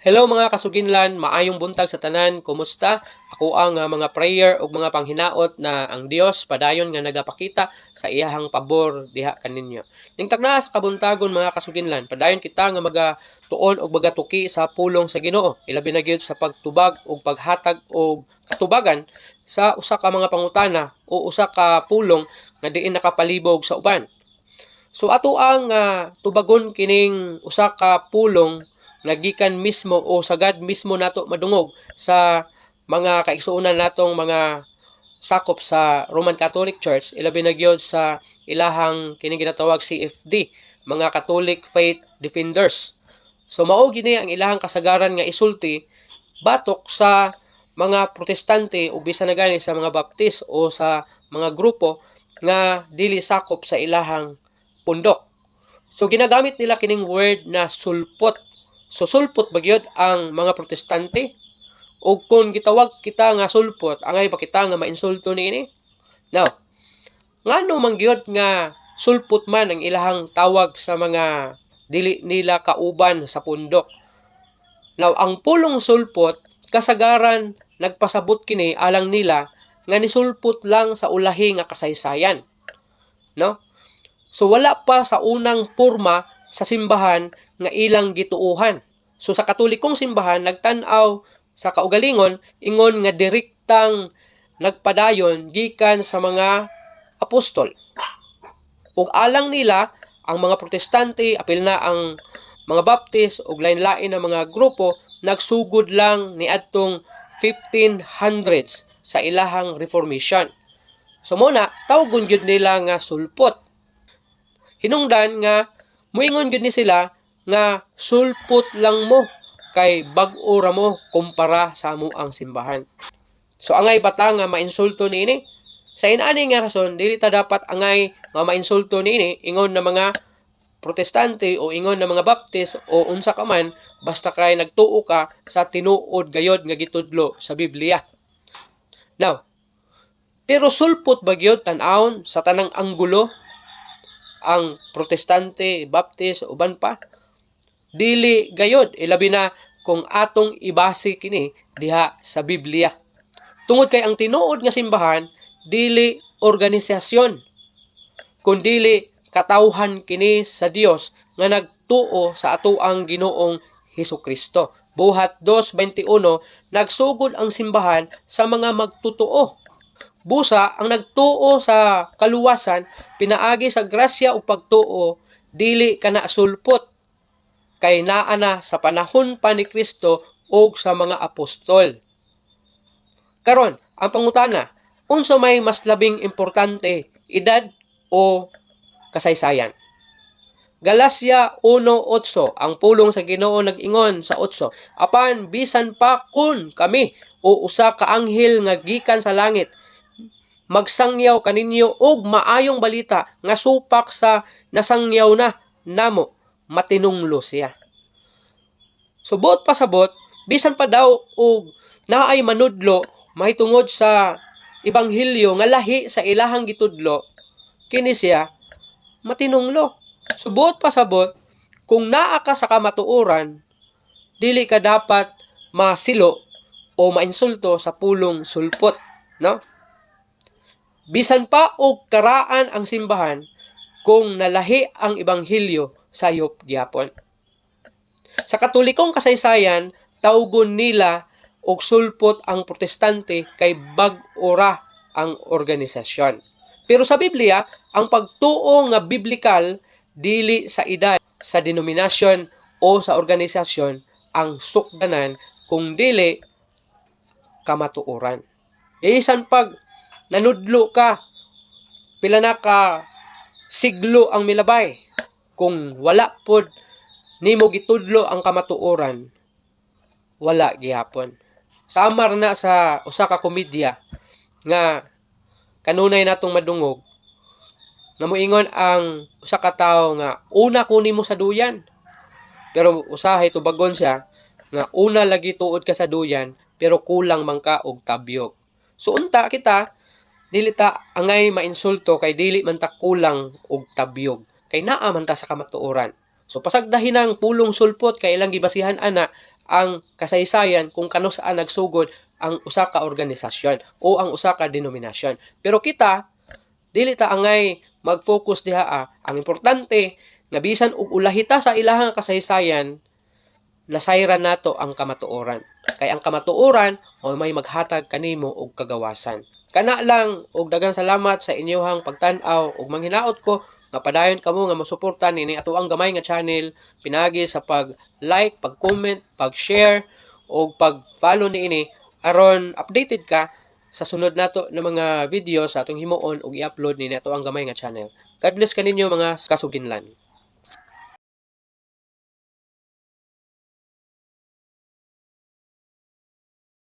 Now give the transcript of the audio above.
Hello, mga kasuginlan, maayong buntag sa tanan. Kumusta? Ako ang mga prayer ug mga panghinaot na ang Dios padayon nga nagapakita sa iyahang pabor diha kaninyo. Ning takna sa kabuntagon, mga kasuginlan, padayon kita nga magatuon og magatuki sa pulong sa Ginoo, ilabi na gyud sa pagtubag ug paghatag og katubagan sa usa ka mga pangutana o usa ka pulong nga diin nakapalibog sa uban. So ato ang tubagon kining usa ka pulong nga gikan mismo o sagad mismo nato madungog sa mga kaigsuonan natong mga sakop sa Roman Catholic Church, ilabi na gyud sa ilahang kining ginatawag CFD, mga Catholic Faith Defenders. So mao gini ang ilahang kasagaran nga isulti batok sa mga Protestante ug bisan na gani sa mga Baptist o sa mga grupo nga dili sakop sa ilahang pundok. So ginagamit nila kining word na "sulpot". So sulpot ba gyud ang mga Protestante? O kung gitawag kita nga sulpot, angay ba kita nga mainsulto niini? Now, ngano man gyud nga sulpot man ang ilahang tawag sa mga dili nila kauban sa pundok? Now, ang pulong "sulpot", kasagaran nagpasabot kini alang nila nga nisulpot lang sa ulahi nga kasaysayan. No? So wala pa sa unang porma sa simbahan nga ilang gituuhan. So sa Katolikong simbahan nagtan-aw sa kaugalingon ingon nga direktang nagpadayon gikan sa mga apostol. Ug alang nila, ang mga Protestante, apil na ang mga Baptist ug lain-lain na mga grupo, nagsugod lang niadtong 1500s sa ilahang Reformation. So mao na tawgon gyud nila nga sulpot. Hinungdan nga muingon gyud ni sila nga sulpot lang mo kay bag-o ra mo kumpara sa amoang simbahan. So angay ba ta nga mainsulto niini? Sa inani nga rason, dili ta dapat angay nga mainsulto niini ingon na mga Protestante o ingon na mga Baptist o unsa ka man, basta kay nagtuo ka sa tinuod gayod nga gitudlo sa Biblia. Now, pero sulpot ba gyud tan-awon sa tanang anggulo ang Protestante, Baptist, uban pa? Dili gayod, ilabi na kung atong ibase kini diha sa Biblia. Tungod kay ang tinuod nga simbahan dili organisasyon, kundili katawhan kini sa Dios nga nagtuo sa atoang Ginoong Hesukristo. Buhat 2:21, nagsugod ang simbahan sa mga magtotoo. Busa, ang nagtuo sa kaluwasan pinaagi sa grasya ug pagtuo, dili kana sulpot kay naa na sa panahon pa ni Kristo ug sa mga apostol. Karon, ang pangutana, unsa may mas labing importante, edad o kasaysayan? Galacia 1:8, ang pulong sa Ginoo nag-ingon sa 8, "Apan bisan pa kun kami o usa ka anghel nga gikan sa langit magsangyaw kaninyo og maayong balita nga supak sa nasangyaw na namo, matinunglo siya." So buot pasabot, bisan pa daw og naay manudlo mahitungod sa ebanghelyo nga lahi sa ilahang gitudlo, kini siya matinunglo. So buot pasabot, kung naa ka sa kamatuoran, dili ka dapat masilo o mainsulto sa pulong "sulpot", no? Bisan pa og karaan ang simbahan, kung nalahi ang ebanghelyo, sayop gyapon. Sa Katolikong kasaysayan, tawgon nila og sulpot ang Protestante kay bag-o ra ang organisasyon. Pero sa Biblia, ang pagtuo nga biblikal dili sa edad, sa denominasyon o sa organisasyon ang sukdanan kung dili kamatuoran. Isan pag nanudlo ka, pila na ka siglo ang milabay, kung wala pod nimo gitudlo ang kamatuoran, wala gihapon. Samar na sa usa ka komedya nga kanunay natong madungog nga moingon ang usa ka tawo nga una ko nimo sa duyan. Pero usahay tubagon siya nga una lagi tuod ka sa duyan, pero kulang man ka og tabyog. So unta kita dili ta angay mainsulto kay dili man ta kulang og tabyog kay naa man ta sa kamatuoran. So pasagdahin ang pulong "sulpot" kay ilang gibasihan ana Ang kasaysayan kung kanus-a nagsugod ang usa ka organisasyon o ang usa ka denominasyon. Pero kita, dili ta angay mag-focus diha ah. Ang importante nga bisan og ulahita sa ilahang kasaysayan, nasayran nato ang kamatuoran. Kay ang kamatuoran o may maghatag kanimo og kagawasan. Kana lang, og daghang salamat sa inyohang pagtan-aw, ug manghinaot ko nga padayon kamo nga mosuporta niini ato ang gamay nga channel pinagi sa pag-like, pag-comment, pag-share ug pag-follow niini aron updated ka sa sunod nato na mga video sa atong himuon ug i-upload niini ato ang gamay nga channel. God bless kaninyo, mga kasuginlan.